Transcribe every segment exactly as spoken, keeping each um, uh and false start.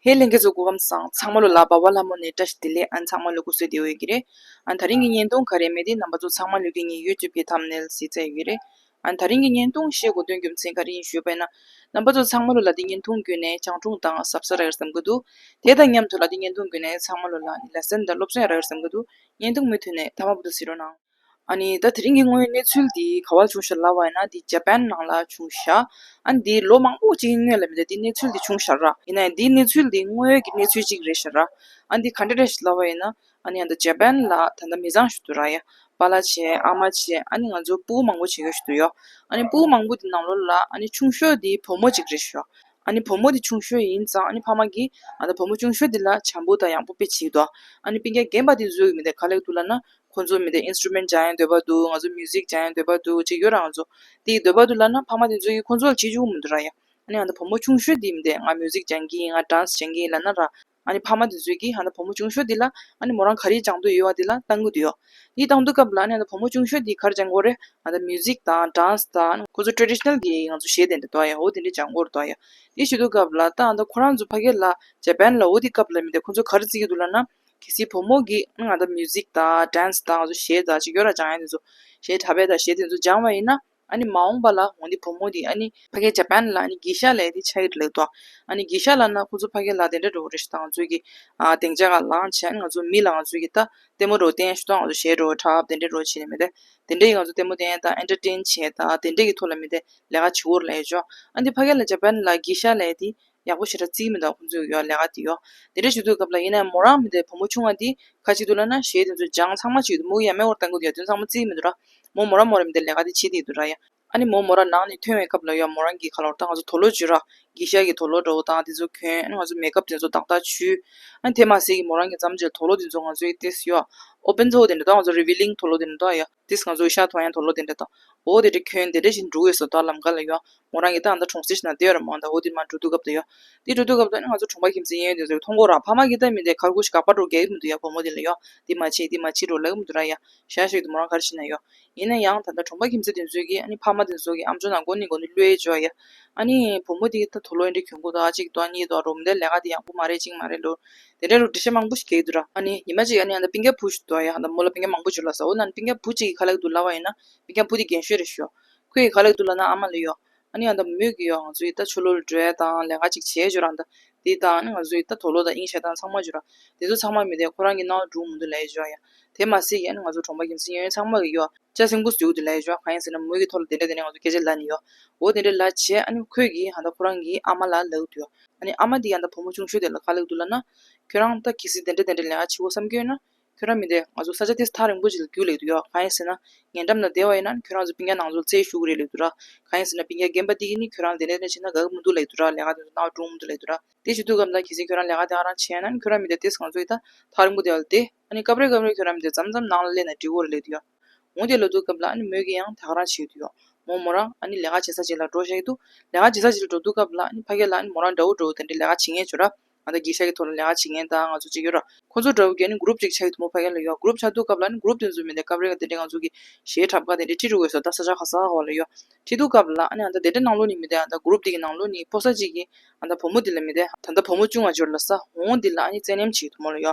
ཧེ་ལྷན་རྒྱས་ཚོ་སྐུ་ཁམས་བཟང་། ཚང་མ་ལོ་ལ་བ་བ་ལྷ་མོ་ནས་བཀྲ་ཤིས་བདེ་ལེགས། ཨ་ནི་ཚང་མ་ལོ་སྐུ་གཟུགས་བདེ་པོ་ཡོད་ཀྱི་རེད། ཨ་ནི་དེ་རིང་གི་བརྙན་ཐུང་ག་རེ་མེད་དེ་རྣམ་པ་ཚོ་ཚང་མ་ལོ་གི་ངའི་YouTube་གི་thumbnail་གཟིགས་ཚར་ཡོད་ཀྱི་རེད། ཨ་ནི་དེ་རིང་གི་བརྙན་ཐུང་བཤད་དགོས་དོན་རྒྱུ་མཚན་ག་རེ་ཡིན་ཞུས་པ་ཡིན་ན། རྣམ་པ་ཚོ་ཚང་མ་ལོ་ལ་འདི་བརྙན་ཐུང་བརྒྱུད་ནས་སྤྱང་གྲུང་དང་གཟབ་གཟབ་རག་བསམ་གྱི་འདུག་དེ་དང་མཉམ་དུ་ལ་འདི་བརྙན་ཐུང་བརྒྱུད་ནས་ཚང་མ་ལོ་ལ་ནི་ལེ་སན་དང་སློབ་ཚན་རག་བསམ་གྱི་འདུག་བརྙན་ཐུང་མུ་མཐུད་ནས་མཐའ་མ་བར་དུ་གཟིགས་རོགས་གནང་། ཨ་ནི་ད་དེ་རིང་གི་དངོས་ཡོད་གནས་ཚུལ་འདི་ག་པར་བྱུང་ཤག་ལབ་པ་ཡིན་ན། འདི་ཇ་པན་ནང་ལ་བྱུང་ཤག་ཨ་ནི་འདི་ལོ་མང་པོ་ཅིག་སྔོན་ལ་མི་འདུག་འདི་གནས་ཚུལ་འདི་བྱུང་ཤག་ར། ཡིན་ན་ཡང་འདི་གནས་ཚུལ་འདི་དངོས་ཡོད་ཀྱི་གནས་ཚུལ་ཅིག་རེད་ཤག་ར། ཨ་ནི་འདི་ག་འདྲ་རེད་ཤག་ལབ་པ་ཡིན་ན། ཨ་ནི་ཨ་ད་ཇ་པན་ལ་ད་ལྟ་མི་ཚང་ཞིག་འདུག་ར་ཡ། པཱ་ལགས་བྱས། ཨ་མ་བྱས། ཨ་ནི་ང་ཚོ་སྤུ་གུ་མང་པོ་བྱེད་མཁན་ཞིག་འདུག་ཡ། ཨ་ནི་སྤུ་གུ་མང་པོ་འདི་ནང་ལོགས་ལ་ཨ་ནི་ཆུང་ཤོས་འདི་བུ་མོ་ཅིག་རེད་ཤག་ཨ་ནི་བུ་མོ་འདི་ཆུང་ཤོས་ཡིན་ཙང་། ཨ་ནི་ཕ་མ་གིས་ཨ་ད་བུ་མོ་ཆུང་ཤོས་འདི་ལ་བྱམས་པོ་དང་ཡག་པོ་དཔེ་བྱེད་ཀྱི་འདུག་ཨ་ནི་སྤུན་ཀྱག་རྒན་པ་འདི་ཚོས་མི་འདུག་ག་ལབ་ཀྱི་འདུག་ལབ་ན། ཁོ་ཚོ་མི་འདུག་instrument་སྦྱང་ཡག་འདོད་པ་འདུག་ང་ཚོ་music་སྦྱང་ཡག་འདོད་པ་འདུག་ཅིག་ཡོད་ར། ང་ཚོ་དེ་འདོད་པ་འདུག་ལབ་ན། ཕ་མ་དེ་ཚོ་གིས་ཁོ་ཚོ་ལ་བྱེད་བཅུག་གི་མི་འདུག་ར་ཡ། ཨ་ནི་ཨ་ད་བུ་མོ་ཆུང་ཤོས་དེ་མི་འདུག་ང་music་སྦྱང་གི་ཡིན། ང་dance་སྦྱང་གི་ཡིན་ལབ་ན་ར། ཨ་ནི་ཕ་མ་དེ་ཚོ་གིས་ཨ་ད་བུ་མོ་ཆུང་ཤོས་དེ་ལ་ཨ་ནི་མོ་རང་ག་རེ་སྦྱང་འདོད་ཡོད་པ་དེ་ལ་བཏང་གི་འདུག་ཡ། དེ་བཏང་དུས་སྐབས་ལ་ཨ་ནི་ཨ་ད་བུ་མོ་ཆུང་ཤོས་དེ་ག་རེ་སྦྱང་གི་ཡོད་རེད། ཨ་ད་music་དང་dance་དང་ཁོ་ཚོ་traditional་གི་ང་ཚོ་གཞས་དེ་འདྲ་འདུག་ཡ། འོ་དེ་འདྲ་སྦྱང་གི་ཡོད་རེད་འདུག་ཡ། དེ་བྱེད་དུས་སྐབས་ལ་ད་ཨ་ད་ཁོ་རང་ཚོ་ཕ་གི་ལ་ཇ་པན་ལ་འོ་དེ་སྐབས་ལ་མི་འདུག་ཁོ་ཚོ་ག་རེ་བརྩི་གི་འདུག་ལབ་ན། གལ་སྲིད་བུ་མོ་གིས་ང་ད་music་དང་dance་དང་ང་ཚོ་གཞས་དང་ཅིག་ཡོད་ར། སྦྱང་ཡག་དེ་ཚོ། གཞས་འཁྲབ་པ་དང་གཞས་དེ་ཚོ་སྦྱངས་པ་ཡིན་ན། ཨ་ནི་མ་འོངས་པ་ལ་འོ་དེ་བུ་མོ་དེ་ཨ་ནི་ཕ་གིའི་ཇ་པན་ལ་ཨ་ནི་གེ་ཤ་ལབ་ཡག་དེ་ཆགས་ཀྱི་རེད་ལབ་འདུག་ཨ་ནི་གེ་ཤ་ལབ་ན་ཁོ་ཚོ་ཕ་གི་ལ་དེ་འདྲ་འདྲ་པོ་རེད་ཤག་ད་ང་ཚོ་གི་ཨ་སྡིངས་ཆ་སྒང་ལངས་བྱས། ཨ་ནི་ང་ཚོ་མི་ལ་ང་ཚོ་གི་ད་ལྟད་མོ་འདྲ་པོ་བསྟན་ཤོག་དང་། ང་ཚོ་གཞས་འདྲ་པོ་འཁྲབ། དེ་འདྲ་འདྲ་པོ་བྱས་ནས་མི་འདུག་དེ་འདྲ་གི་ང་ཚོ་ལྟད་མོ་བསྟན་དང་entertain་བྱས་དང་དེ་འདྲ་གི་ཐོག་ལ་མི་འདུག་ལས་ཀ་བྱེད་ཀྱི་ཡོད་རེད་ལབ་ཡག་ཅིག་ཡོད། ཨ་ནི་ཕ་གི་ལ་ཇ་པན་ལ་གེ་ཤ་ལབ་ཡག་དེ་ཡག་པོ་ཞེ་དྲག་བརྩི་གི་མི་འདུག་ཁོང་ཚོས་ཡོད་ལས་ཀ་དེ་ཡོད། དེ་འདྲ་བྱེད་དུས་སྐབས་ལ་ཡིན་ན་ཡང་མོ་རང་མི་འདུག་བུ་མོ་ཆུང་བ་དེ་ག་རེ་བྱེད་ཀྱི་འདུག་ལབ་ན། གཞས་དེ་ཚོ་སྦྱང་ཚང་མ་བྱེད་ཀྱི་འདུག་མོ་གིས་ཡ་མེད་པར་བཏང་གི་འདུག་ཡ། དེ་ཚོ་ཚང་མ་བརྩི་གི་མི་འདུག་ར། མོ་མོ་རང་མོ་རང་མི་འདུག་ལས་ཀ་དེ་བྱེད་བསྡད་ཀྱི་འདུག་ར་ཡ། ཨ་ནི་མོ་མོ་རང་ནང་ནས་ཐོན་པའི་སྐབས་ལ་ཡ། མོ་རང་གིས་ག་ལབ་རེད། ད་ང་ཚོ་དུག་སློག་བྱེད་ར། གེ་ཤ་གི་དུག་སློག་འདྲ་པོ་དང་དེ་ཚོ་གྱོན། ཨ་ནི་ང་ཚོ་མེག་ཨབ་དེ་ཚོ་ཏག་ཏག་བྱུགས། ཨ་ནི་དེ་མ་ཟད་ཀྱི་མོ་རང་གིས་མཚམས་ཅིག་དུག་སློག་དེ་ཚོ་ང་ཚོའི་ཏོག་ཙམ་ཡ་ཨོ་པན་ཚ་པོ་དེ་འདྲ་དང་། ང་ཚོ་revealing་དུག་སློག་དེ་འདྲ་དང་ཡ། ཏོག་ཙམ་ང་ཚོ་ཤ་མཐོང་ཡག་དུག་སློག་དེ་འདྲ་དང་། འོ་དེ་འདྲ་གྱོན། དེ་འདྲ་བྱས་འགྲོ་གི་ཡོད་ས་ད་ལམ་ཁ་ལ་ཡ། མོ་རང་གིས་ད་ཨ་ད་གྲོང་གསེབ་ཞིག་ནང་བསྡད་ཡོད་ར་མོ། ད་འོ་དེ་མར་འགྲོ་དུས་སྐབས་དུ་ཡ། དེ་འགྲོ་དུས་སྐབས་དུ་ཨ་ནི་ང་ཚོ་གྲོང་པ་ཁྱིམ་མཚེས་གཡས་གཡོན་དེ་ཚོ་གིས་མཐོང་གི་ཡོད་ར། ཕ་མ་གིས་ད་མི་འདུག་ག་རེ་ཀུ་ཅིག་དགག་པ་འདྲ་པོ་རྒྱག་གི་མི་འདུག་ཡ། བུ་མོ་དེ་ལ་ཡ། འདི་མ་བྱེད། འདི་མ་བྱེད་འདྲ་པོ་ལབ་གི་མི་འདུག་ར་ཡ། ཤ་ཤིག་དུ་མོ་རང་ག་རེ་བྱེད་ན་ཡ། ཡིན་ན་ཡང་ད་ལྟ་གྲོང་པ་ཁྱིམ་མཚེས་དེ་ཚོ་གིས་ཨ་ནི་ཕ་མ་དེ་ཚོ་གིས་ཨམ་ཅོག་ནང་མགོ་ནས་མགོ་ནས་གློད་བྱས་ཡ། ཨ་ནི་བུ་མོ་དེ་གིས་ད་དུག་སློག་འདི་འདྲ་གྱོན་གྱི་འདུག་ཨ་གཅིག་འདུག་ཨ་གཉིས་འདུག་ཨ་རོ། མི་འདུག་ལས་ཀ་དེ་ཡག་པོ་མ་རེད། གཅིག་མ་རེད་འདྲ་པོ། དེ་འདྲ་འདྲ་པོ་འགྲེལ་བཤད་མང་པོ་ཞིག་རྒྱག་གི་འདུག་ར། ཨ་ནི་ཉི་མ་གཅིག་ཨ་ནི་ཨ་ད་སྤུན་ཀྱག་བུ་ཞིག་འདུག་ཨ་ཡ། ཨ་ད་མོ་ལ་སྤུན་ཀྱག་མང་པོ་ཅིག་ལབ་ས། འོ་ན་ཨ་ནི་སྤུན་ཀྱག་བུ་གཅིག་གིས་ག་ལབ་ཀྱི་འདུག་ལབ་པ་ཡིན་ན། སྤུན་ཀྱག་བུ་དེ་རྒན་ཤོས་རེད་ཤག་ཁོས་ག་ལབ་ཀྱི་འདུག་ལབ་ན། ཨ་མ་ལ་ཡ། ཨ་ནི་ཨ་ད་མོས་ཀྱིས་ཡ་ང་ཚོ་ཡི་ད་ཕྱི་ལོགས་ལ་འགྲོ་ཡ་དང་ལས་ཀ་ཅིག་བྱེད་ཡ་ཅིག་ཡོད་ར། ཨ་ད་དེ་དང་ཨ་ནི་ང་ཚོ་ཡི་ད་དུག་སློག་དང་དབྱིངས་ཞེ་སྡང་ཚང་མ་ཅིག་ཡོད་ར། དེ་ཚོ་ཚང་མ་མི་འདུག་ཁོ་རང་གིས་གནང་བ་འགྲིག་མི་འདུག་ལབ་ཡ་ཅིག་ཡོད་ཡ། དེ་མ་ཟད་ཀྱི་ཨ་ནི་ང་ཚོ་གྲོང་པ་ཁྱིམ་མཚེས་གཡས་གཡོན་ཚང་མ་གིས་ཡ་ལྕགས་སྲིན་པོ་བཟོས་ཀྱི་འདུག་ལབ་ཡ་ཅིག་ཡོད། གང་ཡིན་ཟེར་ན་མོས་ཀྱི་ཐོག་ལ་དེ་འདྲ་དེ་འདྲ་ང་ཚོ་སྐད་ཆ་ལབ་ནས་ཡ། འོ་དེ་འདྲ་ལབ་བྱས་ཨ་ནི་ཁོས་ཀྱིས་ཨ་ད་ཁོ་རང་གི་ཨ་མ་ལ་ལབ་ཀྱི་འདུག་ཡ། ཨ་ནི་ཨ་མ་དེ་ཡ་ད་བུ་མོ་ཆུང་ཤོས་དེ་ལ་ག་ལབ་ཀྱི་འདུག་ལབ་ན། ཁྱོད་རང་ད་གལ་སྲིད་དེ་འདྲ་དེ་འདྲ་ལས་ཀ་བྱེད་དགོས་བསམ་གྱི་ཡོད་ན། ཁྱོད་རང་མི་འདུག་ང་ཚོ་ས་ཆ་དེ་ཐག་རིང་པོ་ཅིག་ལ་རྒྱུགས་ལབ་ཀྱི་འདུག་ཡ། གང་ཡིན་ཟེར་ན་ཉེ་འགྲམ་ལ་བསྡད་པ་ཡིན་ན་ཁྱོད་རང་ཚོ་སྤུན་ཀྱག་ནང་ཚོ་ལ་རྩེད་ཞུགས་ཀྱི་རེད་ལབ་ཀྱི་འདུག་ར། གང་ཡིན་ཟེར་ན་སྤུན་ཀྱག་རྒན་པ་དེ་གིས་ནི་ཁྱོད་རང་དེ་འདྲ་དེ་འདྲ་བྱེད་ན་དགའ་གི་མི་འདུག་ལབ་ཀྱི་འདུག་ར། ལས་ཀ་དེ་ཚོ་གནང་བ་འགྲིག་མི་འདུག་ལབ་ཀྱི་འདུག་ར། དེ་བྱེད་དུས་སྐབས་ལ་གལ་སྲིད་ཁྱོད་རང་ལས་ཀ་དེ་ག་རང་བྱས་ན་ནི་ཁྱོད་རང་མི་འདུག་ཏོག་ཙམ་ང་ཚོ་ཡི་ད་ཐག་རིང་པོ་དེ་བ་ལ་བསྡད། ཨ་ནི་སྐབས་རེ་སྐབས་རེ་ཁྱོད་རང་མི་འདུག་མཚམས་མཚམས་ནང་ལ་སླེབས་ན་འགྲིག་གི་རེད་ལབ་ཀྱི་འདུག་ཡ། འོ་དེ་ལབ་དུས་སྐབས་ལ་ཨ་ནི་མོས་ཀྱིས་ཡང་དེ་ག་རང་བྱེད་ཀྱི་འདུག་ཡ། མོ་མོ་རང་ཨ་ནི་ལས་ཀ་བྱེད་ས་ཅིག་ལ་འགྲོ་བཞག་གི་འདུག་ལས་ཀ་བྱེད་ས་ཅིག་ལ་འགྲོ་དུས་སྐབས་ལ་ཨ་ནི་ཕ་གི་ལ་ཨ་ནི་མོ་རང་འདྲ་པོ་འདྲ་པོ་དེ་འདྲའི་ལས་ཀ་བྱེད་མཁན་ཅིག་ཡོད་ར། ཨ་ད་གེ་ཤ་གི་ཐོག་ལ་ལས་ཀ་བྱེད་མཁན་དང་ང་ཚོ་ཅིག་ཡོད་ར། ཁོ་ཚོ་འདྲ་པོ་གིས་ཨ་ནི་གུ་རུབ་ཅིག་ཆགས་ཀྱི་འདུག་མོ་ཕ་གི་ལ་ཡ། གུ་རུབ་ཆགས་དུས་སྐབས་ལ་ཨ་ནི་གུ་རུབ་དེ་ཚོ་མི་འདུག་སྐབས་རེ་དེ་འདྲའི་ང་ཚོ་གི་གཞས་འཁྲབ་ག་དེ་འདྲའི་ཁྲིད་འགྲོ་དགོས་སོ། ད་ས་ཆ་ག་ས་ག་བ་ལ་ཡ། ཁྲིད་དུས་སྐབས་ལ་ཨ་ནི་ཨ་ད་དེ་འདྲའི་ནང་ལོགས་ནས་མི་འདུག་ཨ་ད་གུ་རུབ་དེ་གི་ནང་ལོགས་ནས་ཕོ་གསར་ཅིག་གིས་ཨ་ད་བུ་མོ་དེ་ལ་མི་འདུག་ད་ད་བུ་མོ་ཆུང་བ་ཅིག་ཡོད་ར་ལབ་ས། འོ་དེ་ལ་ཨ་ནི་བཙན་གནོན་བྱེད་ཀྱི་འདུག་མོ་ལ་ཡ།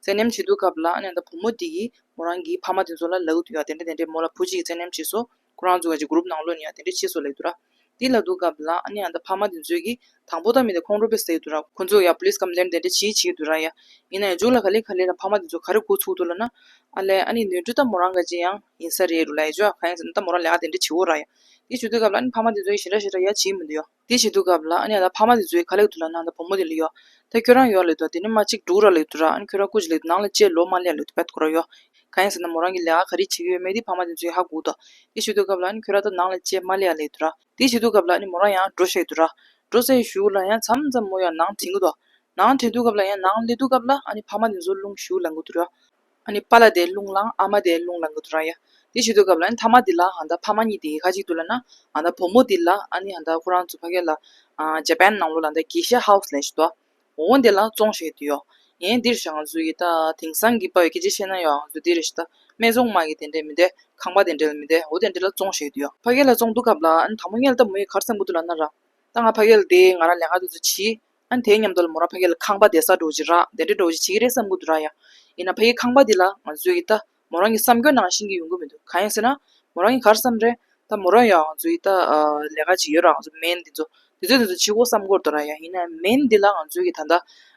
བཙན་གནོན་བྱེད་དུས་སྐབས་ལ་ཨ་ནི་ཨ་ད་བུ་མོ་དེ་གིས་མོ་རང་གི་ཕ་མ་དེ་ཚོ་ལ་ལབ་ཀྱི་འདུག་ཡ། དེ་འདྲ་དེ་འདྲའི་མོ་ལ་བུ་གཅིག་གིས་བཙན་གནོན་བྱས་སོང་། ཁོ་རང་ཚོ་ག་ཅིག་གུ་རུབ་ནང་ལོགས་ནས་ཡ་དེ་འདྲ་བྱས་སོང་ལབ་ཀྱི་འདུག་ར། དེ་ལབ་དུས་སྐབས་ལ་ཨ་ནི་ཨ་ད་ཕ་མ་དེ་ཚོས་ཀྱིས་དང་པོ་ད་མི་དེ་ཁོང་ཁྲོ་དཔེ་ཟ་གི་འདུག་ར། ཁོ་ཚོ་ཡ་པོ་ལི་སི་ཀམ་པི་ལེན་དེ་འདྲ་བྱེད་བྱེད་ཀྱི་འདུག་ར་ཡ། ཡིན་ན་ཡང་མཇུག་ལ་ག་ལེ་ག་ལེ་ལ་ཕ་མ་དེ་ཚོ་ག་རེ་འགོ་ཚུགས་འདུག་ལབ་ན། ཨ་ལས་ཨ་ནི་ནོར་འཁྲུལ་ད་མོ་རང་ག་ཅིག་ཡང་ཡིན་ས་རེད་རུ་ལབ་ཡ་ཅོ། གང་ཡིན་ཟེར་ན་ད་མོ་རང་ལས་ཀ་དེ་འདྲ་བྱེད་འོ་ར་ཡ། དེ་བྱེད་དུས་སྐབས་ལ་ཨ་ནི་ཕ་མ་དེ་ཚོས་ཞེ་དྲག་ཞེ་དྲག་ཡ་བྱེད་མི་འདུག་ཡ། དེ་བྱེད་དུས་སྐབས་ལ་ཨ་ནི་ཨ་ད་ཕ་མ་དེ་ཚོས་ག་ལབ་ཀྱི་འདུག་ལབ་ན། ཨ་ད་བུ་མོ་དེ་ལ་ཡ། ད་ཁྱོད་རང་ཡོད་ལབ་ཀྱི་འདུག་དེ་ནས་མ་གཅིག་འགྲོ་ར་ལབ་ཀྱི་འདུག་ར། ཨ་ནི་ཁྱོད་རང་སྐུ་མཁྱེན་ལབ་ཀྱི་འདུག་ནང་ལ་ཅིག་ལོག་མ་སླེབས་ལབ་ཀྱི་འདུག་བད་ཁོ་ར་ཡ། གང་ཡིན་ཟེར་ན་མོ་རང་གིས་ལས་ཀ་ག་རེ་བྱེད་ཀྱི་ཡོད་མེད་དེ་ཕ་མ་དེ་ཚོས་ཧ་གོ་འདུག་དེ་བྱེད་དུས་སྐབས་ལ་ཨ་ནི་ཁྱོད་རང་ད་ནང་ལ་ཅིག་མ་སླེབས་ཡ་ལབ་ཀྱི་འདུག་ར། དེ་བྱེད་དུས་སྐབས་ལ་ཨ་ནི་མོ་རང་ཡང་འགྲོ་བཞག་གི་འདུག་ར། འགྲོ་ཚར་གཞུག་ལ་ཡང་མཚམས་མཚམས་མོ་ཡང་ནང་དྲན་གྱི་འདུག་ནང་དྲན་དུས་སྐབས་ལ་ཡང་ནང་སླེབས་དུས་སྐབས་ལ་ཨ་ནི་ཕ་མ་དེ་ཚོ་རླུང་ཞེ་པོ་ལངས་ཀྱི་འདུག་ར། ཨ་ནི་པཱ་ལགས་དེ་རླུང་ལངས། ཨ་མ་དེ་རླུང་ལངས་ཀྱི་འདུག་ར་ཡ། དེ་བྱེད་དུས་སྐབས་ལ་ཨ་ནི་མཐའ་མ་དེ་ལ་ཨ་ད་ཕ་མ་གཉིས་དེ་ག་ཅིག་འདུག་ལབ་ན། ཨ་ད་བུ་མོ་དེ་ལ་ཨ་ནི་ཨ་ད་ཁོ་རང་ཚོ་ཕ་གི་ལ་ཨ་ཇ་པན་ནང་ལོགས་ལ་ཨ་ད་གེ་ཤ་ཧའུ་སི་ལབ་ཞིག་འདུག་འོ་དེ་ལ་བཙོང་བཞག་གི་འདུག་ཡ། ངས་འདིར་བཞག་ང་ཚོ་ཡི་ད་དེང་སང་གི་པ་ཡི་སྐད་ཆ་བཤད་ན་ཡ། ང་ཚོ་འདིར་ཞིག་ད་སྨད་འཚོང་མ་གི་དེ་འདྲས་མི་འདུག་ཁང་པ་དེ་འདྲས་མི་འདུག་འོ་དེ་འདྲས་ལ་བཙོང་བཞག་གི་འདུག་ཡ། ཕ་གི་ལ་བཙོང་དུས་སྐབས་ལ་ཨ་ནི་དང་པོ་ཉིད་ལ་ད་མོ་ཡིས་ག་རེ་བསམ་གྱི་འདུག་ལབ་ན་ར། ད་ང་ཕ་གི་ལ་བསྡད། ང་རང་ལས་ཀ་དེ་ཚོ་བྱེད། ཨ་ནི་དེའི་མཉམ་དུ་ལ་མོ་རང་ཕ་གི་ལ་ཁང་པ་བསྡད་ས་འདྲ་བོ་ཅིག་རག་དེ་འདྲ་འདྲ་བོ་ཅིག་བྱེད་ཀྱི་རེད་བསམ་གྱི་འདུག་ར་ཡ། ཡིན་ན་ཕ་གི་ཁང་པ་འདི་ལ་ང་ཚོས་ཀྱི་ད་མོ་རང་གི་བསམ་དགོས་ནང་བཞིན་གྱི་ཡོང་གི་མི་འདུག་གང་ཡིན་ཟེར་ན། མོ་རང་གི་ག་རེ་བསམ་རེད། ད་མོ་རང་ཡང་ང་ཚོའི་ད་ཨ་ལས་ཀ་ཅིག་ཡོད་ར། ང་ཚོ་མེན་འདི་ཚོ་འདི་ཚོ་འདི་ཚོ་བྱེད་དགོས་བསམ་གྱི་འདུག་ར་ཡ། ཡིན་ན་མེན་འདི་ལ་ང་ཚོའི་གི་ད་ལྟ་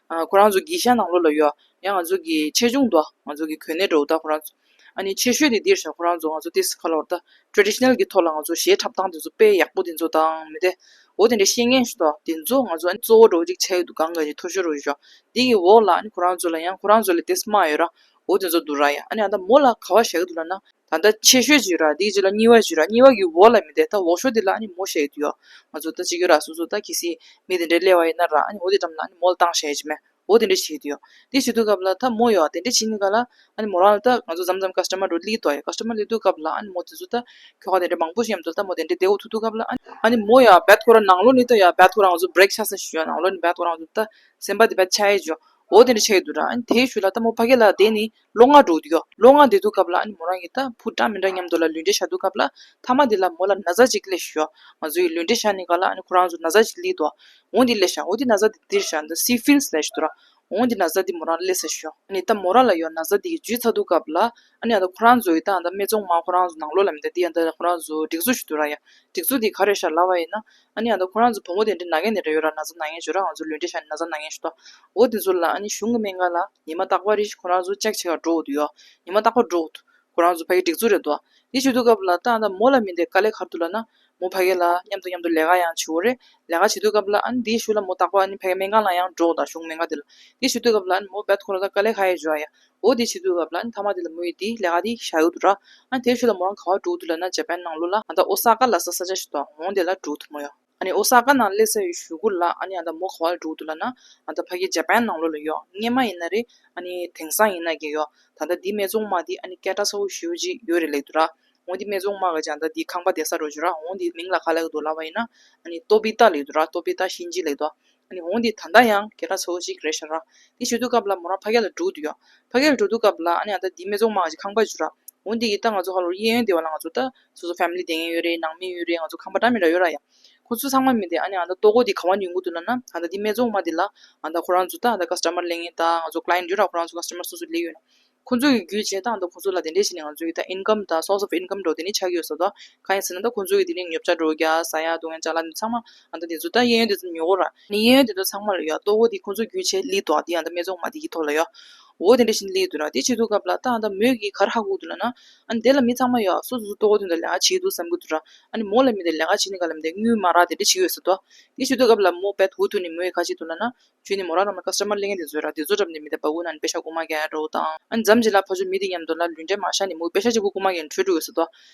ཨ་ཁོ་རང་ཚོ་གི་ཤ་ནང་ལོགས་ལ་ཡོད་ཡང་ང་ཚོ་གི་ཆེ་ཆུང་འདུག་ང་ཚོ་གི་གོ་གནས་འདྲ་བོ་ད་ཁོ་རང་ཚོ་ཨ་ནི་ཆེ་ཤོས་དེ་འདིར་ཤག་ཁོ་རང་ཚོ་ང་ཚོ་ཏིས་ཁ་ལོར་ད་ཊེ་ཌི་ཤི་ནལ་གི་ཐོག་ལ་ང་ཚོ་གཞས་འཁྲབ་སྟངས་དེ་ཚོ་དཔེ་ཡག་པོ་དེ་ཚོ་དང་མི་དེ་འོ་དེ་འདྲ་ཤེས་མཁན་ཞིག་འདུག་དེ་ཚོ་ང་ཚོ་ཨ་ནི་གཙོ་བོ་འདྲ་བོ་ཅིག་ཆགས་ཡོད་འདུག་གང་ག་ཅིག་མཐོ་ཤོས་འདྲ་བོ་ཞིག་འདི་གི་འོག་ལ་ཨ་ནི་ཁོ་རང་ཚོ་ལ་ཡང་ཁོ་རང་ཚོ་ལ་ཏིས་མ་ཡོད་ར། འོ་དེ་ཚོ་འདུག་ར་ཡ། ཨ་ནི་ཨ་ད་མོ་ལ་ག་བ་བཞག་གི་འདུག་ལབ་ན། ད་ལྟ་ཆེ་ཤོས་ཅིག་ར། དེའི་རྗེས་ལ་གཉིས་པ་ཅིག་ར། གཉིས་པ་གི་འོག་ལ་མི་དེ་ད་འོག་ཤོས་དེ་ལ་ཨ་ནི་མོ་བཞག་གི་འདུག་ཡོ། ང་ཚོ་ད་ཅིག་ཡོད་ར། སོ་སོ་ད་གལ་སྲིད་མི་དེ་འདྲའི་སླེབས་པ་ཡིན་ན་ར། ཨ་ནི་འོ་དེ་འགྲམ་ལ་ཨ་ནི་མོ་ལ་བཏང་བཞག་ཡོད་ཅིག་མེད། འོ་དེ་འདྲ་བྱེད་ཀྱི་འདུག་ཡོ། དེ་བྱེད་དུས་སྐབས་ལ་ད་མོ་ཡོ་དེ་འདྲ་བྱེད་ནི་ག་ལ་ཨ་ནི་མོ་རང་ལ་ད་ང་ཚོ་མཚམས་མཚམས་ཀ་སི་ཊ་མར་འགྲོ་སླེབས་འདུག་ཡོ། ཀ་སི་ཊ་མར་སླེབས་དུས་སྐབས་ལ་ཨ་ནི་མོ་དེ་ཚོ་ད་ཁྱོ་ག་དེ་འདྲ་མང་པོ་ཞིག་མཉམ་དུ་ད་མོ་དེ་འདྲ་བསྡད་འོ་ཐུག་དུས་སྐབས་ལ་ཨ་ནི་ཨ་ནི་མོ་ཡོ་བེད་ཁོ་ར་ནང་ལོགས་ནས་ད་ཡོ་བེད་ཁོ་ར་ང་ཚོ་བྷི་རེག་ཆགས་ས་ཞིག་ཡོ། ནང་ལོགས་ནས་བེད་ཁོ་ར་ང་ཚོ་ད་སེམས་པ་དེ་བེད་ཆགས་ཡོད་ཅོ། འོ་དེ་འདྲ་ཆགས་ཡོད་འདུག་ར། ཨ་ནི་དེའི་ཤུལ་ལ་ད་མོ་ཕ་གི་ལ་བསྡད་ནི་ལོ་ལྔ་འགྲོ་འདུག་ཡོ། ལོ་ལྔ་བསྡད་དུས་སྐབས་ལ་ཨ་ནི་མོ་རང་གིས་ད་བུ་འདྲ་མི་འདྲ་མཉམ་དུ་ལ་ལུས་འབྲེལ་བཞག་དུས་སྐབས་ལ་མཐའ་མ་དེ་ལ་མོ་ལ་ན་ཚ་ཅིག་སླེབས་ཤག་ཡོ། ང་ཚོ་ཡི་ལུས་འབྲེལ་བཞག་ནི་ག་ལ་ཨ་ནི་ཁོ་རང་ཚོ་ན་ཚ་ཅིག་སླེབས་འདུག་འོ་འདི་སླེབས་ཤག་འོ་འདི་ན་ཚ་འདི་འདིར་ཤག་འདི་སི་ཕི་ལིས་ལབ་ཞིག་འདུག་ར། འོ་འདི་ན་ཚ་འདི་མོ་རང་ལ་སླེབས་ས་ཞིག་ཡོ། ཨ་ནི་ད་མོ་རང་ལ་ཡོ་ན་ཚ་འདི་གི་འཇུས་ཚར་དུས་སྐབས་ལ་ཨ་ནི་ཨ་ད་ཁོ་རང་ཚོ་ཡི་ད་ཨ་ད་སྨད་འཚོང་མ་ཁོ་རང་ཚོ་ནང་ལོགས་ལ་མི་ད་འདི་ཨ་ད་ཁོ་རང་ཚོ་སྒྲིག་འཛུགས་ཤིག་འདུག་ར་ཡ། སྒྲིག་འཛུགས་འདི་ག་རེ་ཤག་ལབ་པ་ཡིན་ན། ཨ་ནི་ཨ་ད་ཁོ་རང་ཚོ་བུ་མོ་དེ་འདྲ་ན་མཁན་དེ་འདྲ་ཡོད་ར། ན་ཚ་ན་མཁན་ཡོད་ར། ང་ཚོ་ལུས་འབྲེལ་བཞག་ནས་ན་ཚ་ན་མཁན་ཞིག་འདུག་འོ་དེ་ཚོ་ལ་ཨ་ནི་གཞུང་གི་སྨན་ཁང་ལ་ཉི་མ་རྟག་པར་རེ་བཞིན་ཁོ་རང་ཚོ་ཅེག་བྱེད་ག་འགྲོ་འོ་དུ་ཡོ། ཉི་མ་རྟག་པར་འགྲོ་འོ་དུ་ཁོ་རང་ཚོ་ཕ་གི་སྒྲིག་འཛུགས་རེད་འདུག་དེ་བྱེད་དུས་སྐབས་ལ་ད་ཨ་ད་མོ་ལ་མི་དེ་དཀའ་ལས་ག་རེ་འདུག་ལབ་ན། མོ་ཕ་གི་ལ་མཉམ་དུ་མཉམ་དུ་ལས་ཀ་ཡང་བྱེད་འོ་རེད། ལས་ཀ་བྱེད་དུས་སྐབས་ལ་ཨ་ནི་དེའི་ཤུལ་ལ་མོ་རྟག་པར་ཨ་ནི་ཕ་གི་སྨན་ཁང་ལ་ཡང་འགྲོ་འོ་ད་གཞུང་སྨན་ཁང་དེ་ལ། དེ་བྱེད་དུས་སྐབས་ལ་ཨ་ནི་མོ་བེད་ཁོ་ར་ད་དཀའ་ལས་ཁ་ཡེ་འཇོ་ཡ། འོ་དེ་བྱེད་དུས་སྐབས་ལ་ཨ་ནི་མཐའ་མ་དེ་ལ་མོ་ཡི་དེ་ལས་ཀ་དེ་བཞག་ཡོད་དུ་ར། ཨ་ནི་དེའི་ཤུལ་ལ་མོ་རང་ག་བ་འགྲོ་འོ་དུ་ལབ་ན་ཇ་པན་ནང་ལོགས་ལ་ཨ་ད་ཨོ་ས་ཀ་ལབ་ས་ས་ཆ་ཞིག་འདུག་འོ་དེ་ལ་འགྲོ་འོ་དུ་མོ་ཡོ། ཨ་ནི་ཨོ་ས་ཀ་ནང་སླེབས་ཚར་བའི་གཞུག་གུ་ལ་ཨ་ནི་ཨ་ད་མོ་ག་བ་འགྲོ་འདུག་ལབ་ན། ཨ་ད་ཕ་གི་ཇ་པན་ནང་ལོགས་ལ་ཡོ། སྔོན་མ་ཡིན་ན་རེད། ཨ་ནི་དེང་སང་ཡིན་ན་གི་ཡོ། ད་ལྟ་འདི་སྨད་འཚོང་མ་འདི་ཨ་ནི་སྐད་གྲགས་ཚ་བོ་ཞེ་པོ་ཅིག་ཡོད་རེད་ལབ་འདུག་ར། འོ་འདི་སྨད་འཚོང་མ་ག་ཅིག་ཨ་ད་འདི་ཁང་པ་བསྡད་ས་འདྲ་བོ་ཅིག་ར། འོ་འདི་མིང་ལ་ག་ལབ་ཀྱི་འདུག་ལབ་པ་ཡིན་ན། ཨ་ནི་ཏོ་པི་ཏ་ལབ་འདུག་ར། ཏོ་པི་ཏ་ཤིན་ཅི་ལབ་འདུག་ཨ་ནི་འོ་འདི་ད་ལྟ་ཡང་སྐད་གྲགས་ཚ་བོ་ཅིག་རེད་ཤག་ར། དེ་བྱེད་དུས་སྐབས་ལ་མོ་རང་ཕ་གི་ལ་འགྲོ་འདུག་ཡོ། ཕ་གི་ལ་འགྲོ་དུས་སྐབས་ལ་ཨ་ནི་ཨ་ད་འདི་སྨད་འཚོང་མ་ག་ཅིག་ཁང་པ་ཅིག་ར། འོ་འདི་གི་ད་ང་ཚོ་ཧ་ལོ་གཡས་གཡོན་དེ་བ་ལ་ང་ཚོ་ད་སོ་སོ་ཕེ་མི་ལི་དེ་ངན་ཡོད་རེད། ནང་མི་ཡོད་རེད། ང་ཚོ་ཁང་པ་འདྲ་མི་འདྲ་ཡོད་ར་ཡ། ཁོ་ཚོ་ཚང་མ་མི་དེ་ཨ་ནི་ཨ་ད་ལྟོ་གོ་དེ་ག་བ་ནས་ཡོང་གི་འདུག་ལབ་ན། ཨ་ད་འདི་སྨད་འཚོང་མ་དེ་ལ་ཨ་ད་ཁོ་རང་ཚོ་ད་ཨ་ད་ཀ་སི་ཊ་མར་ལེན་མཁན་ད་ང་ཚོ་ཀ་ལ་ཡེན་ཊི་ཡོད་ར། ཁོ་རང་ཚོ་ཀ་སི་ཊ་མར་སོ་སོ་ལེན་ཡོད་ན། ཁོ་ཚོ་གི་བརྒྱུད་བྱས་ད་ཨ་ད་ཁོ་ཚོ་ལ་དེ་འདྲས་བྱས་ནས་ང་ཚོ་གི་ད་ཨིན་ཀམ་ད་སོར་སི་ཨོཕ་ཨིན་ཀམ་འདྲ་བོ་དེ་འདྲས་ཆགས་ཀྱི་ཡོད་ས་འདུག་གང་ཡིན་ཟེར་ན་ད་ཁོ་ཚོ་གི་དེ་འདྲས་ཉོ་ཆ་འདྲ་བོ་རྒྱག་ཟ་ཡ་འཐུང་ཡ་ཅ་ལག་འདི་ཚང་མ་ཨ་ད་དེ་ཚོ་ད་གཡས་གཡོན་དེ་ཚོ་ཉོ་གོ་ར། ཨ་ནི་གཡས་གཡོན་དེ་ཚོ་ཚང་མ་ལ་ཡ་ལྟོ་གོ་དེ་ཁོ་ཚོ་བརྒྱུད་བྱས་སླེབས་འདུག་དེ་ཨ་ད་སྨད་འཚོང་མ་དེ་གི་ཐོག་ལ་ཡ། འོ་དེ་འདྲས་བྱས་ནས་སླེབས་འདུག་ར། དེ་བྱེད་དུས་སྐབས་ལ་ད་ཨ་ད་མོས་ཀྱིས་ག་རེ་ཧ་གོ་གི་འདུག་ལབ་ན། ཨ་ནི་དེ་ལ་མི་ཚང་མ་ཡ་སོ་སོ་སོ་ལྟོ་གོ་དོན་དུ་ལས་ཀ་བྱེད་འདུག་བསམ་གྱི་འདུག་ར། ཨ་ནི་མོ་ལ་མི་དེ་ལས་ཀ་བྱེད་ནི་ག་ལ་མི་དེ་དངུལ་མ་རག་དེ་འདྲ་བྱེད་ཀྱི་ཡོད་ས་འདུག་དེ་བྱེད་དུས་སྐབས་ལ་མོ་བེད་འུ་ཐུག་ནས་མོས་ག་བྱེད་འདུག་ལབ་ན། ཁྱོད་ནི་མོ་རང་རང་ལ་ཀ་སི་ཊ་མར་ལེན་མཁན་དེ་ཚོ་ར། དེ་ཚོ་འགྲམ་ནས་མི་དེ་པ་ཀུ་ན་ནི་པེ་ཤ་རྐུ་མ་རྒྱག་ཡ་འདྲ་བོ་དང་། ཨ་ནི་མཚམས་ཅིག་ལ་ཕར་ཕྱོགས་མི་དེ་མཉམ་དུ་ལ་ལུས་འབྲེལ་མ་བཞག་ནས་མོས་པེ་ཤ་གཅིག་པུ་རྐུ་མ་རྒྱག་ནས་བྲོས་འགྲོ་ཡོད་ས་འདུག་